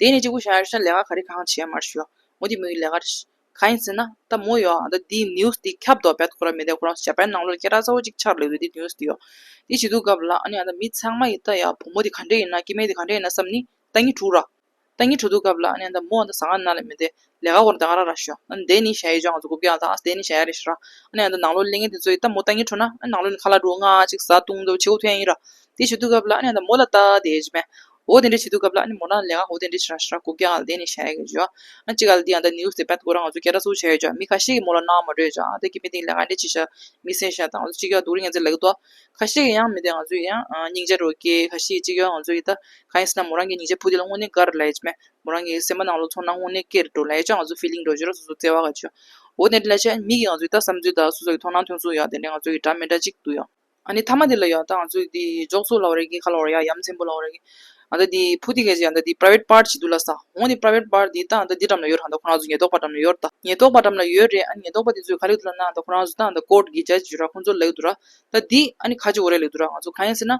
དེ་ནས་གཅིག་པུ་བཞག་ཡོད་ཤག་ལས་ཀ་ག་རེ་གང་བྱེད་ཡ་མ་རེད་ཤག་འོ་དེ་མོའི་ལས་ཀ་རེད། གང་ཡིན་ཟེར་ན་ད་མོ་ཡོད་ཨ་ད་དེའི་ནིའུ་སི་དེ་ཁྱབ་འདུག་བེད་ཁོ་རང་མི་དེ་ཁོ་རང་ཇ་པན་ནང་ལོགས་ལ་སྐད་གྲགས་ཚ་བོ་ཅིག་ཆགས་ལབ་འདུག་དེ་ནིའུ་སི་དེ་ཡོད། དེ་བྱེད་དུས་སྐབས་ལ་ཨ་ནི་ཨ་ད་མི་ཚང་མ་ཡིས་ད་ཡ་བུ་མོ་དེ་ག་འདྲ་ཡིན་ན་སྐྱེ་དམན་དེ་ག་འདྲ་ཡིན་ན་བསམ་ནི་ལྟ་ཉི་དྲུག་ར། ལྟ་ཉི་དྲུག་དུས་སྐབས་ལ་ཨ་ནི་ཨ་ད་མོ་ཨ་ད་ཟ་ཁང་ནང་ལ་མི་དེ་ལས་ཀ་སྐོར་ད་ག་ར་ར་ཤོག་ཨ་ནི་དེ་ནི་བྱས་ཡོད་ཅོག་ང་ཚོ་གོ་སྐབས་ཡང་ད་ཨ་དེ་ནི་བྱས་ཡ་རེད་ཤི་ར། ཨ་ནི་ཨ་ད་ནང་ལོགས་ལས་ངན་དེ་ཚོ་ཡིས་ད་མོ་ལྟ་ཉི་དྲུག་ན་ཨ་ནི་ནང་ལོགས་ནི་ཁ་ལག་འགྲོ་ང་ཅིག་ཟ་བཏུང་འདུག་བྱེད་དགོས་ཐོན་ཡིན་ར། དེ་བྱེད་དུས་སྐབས་ལ་ཨ་ནི་ཨ་ད་མོ་ལ་ལྟ་དེ་ཡོད་ཅི་མེད། འོ་དེ་འདྲ་བྱེད་དུས་སྐབས་ལ་ཨ་ནི་མོ་རང་ལས་ཀ་འོ་དེ་འདྲ་བྱེད་ར་ཤི་ར་གོ་སྐབས་ཡང་ད་དེ་ནི་བྱས་ཡ་གི་ཅོག་ཨ་ཅིག་ག་ལ་དེ་ཡང་ད་ནིའུ་སི་དེ་བེད་ཁོ་རང་ང་ཚོ་སྐད་གྲགས་ཚ་བོ་བྱས་ཡོད་ཅོག་མི་ཁ་ཤས་ཀྱིས་མོ་ལ་སྣང་མ་འགྲོ་ཡོད་ཅོག་ཨ་ད་སྐྱེ་དམན་དེ་ལས་ཀ་འདྲ་བྱེད་ཤག་མི་སེམས་ཤག་ད་ང་ཚོ་གཅིག་ཡང་སྡུག་རུས་ངན་ཚད་ལབ་ཀྱི་འདུག་ཁ་ཤས་ཀྱིས་ཡང་མི་དེ་ང་ཚོ་ཡང་ཨ་སྙིང་རྗེ་རོ་སྐྱེ་ཁ་ཤས་ཀྱིས་གཅིག་ཡང་ང་ཚོ་ཡི་ད་གང་ཡིན་ཟེར་ན་མོ་རང་གི་སྙིང་རྗེ་བུ་དེ་ལ་དངོས་གནས་དགའ་རེད་ལབ་ཡ་ཅི་མེད། མོ་རང་གི་སེམས་པ་ནང་ལོགས་ཚོར་སྣང་དངོས་གནས་སྐྱེ་རེད་འགྲོ་ལབ་ཡ་ཅོག་ང་ཚོ་ཕི་ལིང་འགྲོ་ཅོག་ར་སོ་སོ་བརྩེ་བ་ག་ཅོག་འོ་དེ་འདྲ་ལབ་བྱས་མི་གིས་ང་ཚོ་ཡི་ད་བསམ་ཚུལ་ད་སོ་སོ་གི་མཐོང་སྣང་ཐོན་ཚུལ་ཡ་དེ་འདྲ་ང་ཚོ་གི་འདྲ་མི་འདྲ་ཅིག་འདུག་ཡ། ཨ་ནི་མཐའ་མ་དེ་ལ་ཡ་ད་ང་ཚོ་ཡི་དེ་འཇོག་ཚུལ་ལབ་རེད་ཀྱི་ཁ་ལབ་རེད་ཡ་ཡ་མཚན་པོ་ལབ་རེད་ཀྱི། ཨ་ད་དེ་བུ་དེ་ག་ཅིག་ཡང་ད་དེ་private part་བྱེད་དུས་ལ་ས་འོ་ནི་private part་དེ་ད་ད་འདི་འགྲམ་ལ་ཡོད་ར། ད་ཁོ་རང་ཚོ་ཉེན་རྟོག་པ་འགྲམ་ལ་ཡོད་ར། ད་ཉེན་རྟོག་པ་འགྲམ་ལ་ཡོད་རེད། ཨ་ནི་ཉེན་རྟོག་པ་དེ་ཚོས་ག་རེ་ལབ་ན་ད་ཁོ་རང་ཚོ་ད་ད་court་གི་judge་ཡོད་ར། ཁོ་ཚོ་ལབ་ཀྱི་འདུག་ར། ད་འདི་ཨ་ནི་ག་ཅིག་འོ་རེད་ལབ་ཀྱི་འདུག་ར། ང་ཚོ་གང་ཡིན་ཟེར་ན་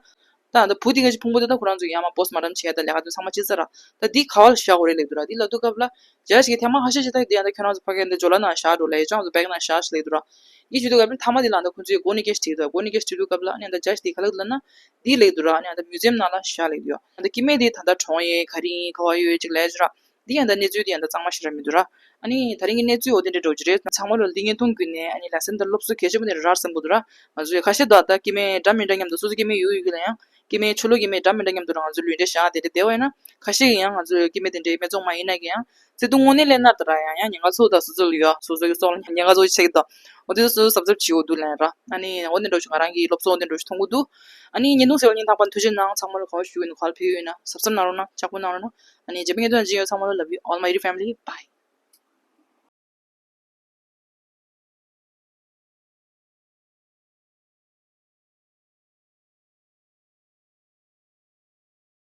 ད་ད་བུ་དེ་ག་ཅིག་ཕུང་པོ་དེ་ད་ཁོ་རང་ཚོ་ཡང་མ་postmortem་བྱས་ད་ལས་ཀ་དེ་ཚང་མ་བྱས་ཚར་ར། ད་འདི་ག་བ་ལ་བཞག་འོ་རེད་ལབ་ཀྱི་འདུག་ར། འདི་ལབ་དུས་སྐབས་ལ་judge་གིས་ཐེངས་མ་ཁ་ཤས་ཤིག་ད་འདི་ཡང་ད་ཁྱོད་རང་ཚོ་ཕ་གི་འདི་ཇོ་ལ་ནང་བཞག་འགྲོ་ལབ་ཡ་ཅོག་ང་ཚོ་bag་ནང་བཞག་ཞིག་ལབ་ཀྱི་འདུག་ར། འདི་བྱེད་དུས་སྐབས་ལ་མཐའ་མ་དེ་ལ་ད་ཁོ་ཚོས་མགོ་ནས་སྐད་ཆ་དྲིས་འདུག་མགོ་ནས་སྐད་ཆ་དྲིས་དུས་སྐབས་ལ་ཨ་ནི་ད་judge་དེ་ག་ལབ་ལབ་ན་འདི་ལབ་འདུག་ར། ཨ་ནི་ད་museum་ནང་ལ་བཞག་ལབ་འདུག་ད་སྐྱེ་དམན་དེ་ད་ལྟ་གྲོངས་ཡོད་ག་རེ་ཡིན་ག་བ་ཡོད་ཅིག་ལབ་ཀྱི་ར། འདི་ཡང་ད་གནས་ཚུལ་དེ་ཡང་ད་གཙང་མ་ཞེ་དྲག་མི་འདུག་ར། ཨ་ནི་ད་རིང་གི་གནས་ཚུལ་འོ་དེ་འདྲ་འདྲ་བོ་ཅིག་རེད། ཚང་མ་ལོ་འདི་བརྙན་ཐུང་བརྒྱུད་ནས་ཨ་ནི་lesson་དང་སློབ་གསོ་གལ་ཆེན་པོ་དེ་རག་བསམ་གྱི་འདུག་ར། ང་ཚོས་ཁ་ཤས་ད་ད་སྐྱེ་དམན་འདྲ་མི་འདྲ་མཉམ་དུ་སོ་སོ་སྐྱེ་དམན་ཡོད་ཡོད་ཀྱི་ལ་ཡང་སྐྱེ་དམན་ཆོས་ལུགས་སྐྱེ་དམན་འདྲ་མི་འདྲ་མཉམ་དུ་ར་ང་ཚོས་ལུས་འབྲེལ་བཞག་དེ་འདྲ་བསྡད་པ་ཡིན་ན་ཁ་ཤས་ཀྱིས་ཡང་ང་ཚོའི་སྐྱེ་དམན་དེ་འདྲའི་སྨད་འཚོང་མ་ཡིན་ན་གི་ཡང་། བརྩེ་དུང་དངོས་གནས་སླེབས་ན་ད་ར་ཡང་ཡང་ཉེན་ཁ་ཚོ་དང་སོ་སོ་ལ་ཡོད་སོ་སོ་གི་སྲོག་ལ་ཉེན་ཁ་ཚོ་ཆགས་ཀྱི་འདུག་འོ་དེ་ཚོ་གཟབ་གཟབ་བྱེད་དགོས་འདུག་ལན་ར། ཨ་ནི་འོ་དེ་འདྲ་ཞིག་ང་རང་གི་སློབ་གསོ་འོ་དེ་འདྲ་ཞིག་མཐོང་གི་འདུག་ཨ་ནི་བརྙན་ཐུང་གསན་པ་ལ་སྙིང་ཐག་པ་ནས་ཐུགས་རྗེ་གནང་། ཚང་མ་ལ་ག་བ་ཞུ་ཡིན་ནོ་ག་ལ་ཕེབས་ཡོད་ན་གཟབ་གཟབ་གནང་རོགས་གནང་། ཕྱག་ཕུལ་གནང་རོགས་གནང་། ཨ་ནི་རྗེས་མའི་བརྙན་ཐུང་ནང་མཇལ་ཡོང་། ཚང་མ་ལ་love you all my dear family, bye.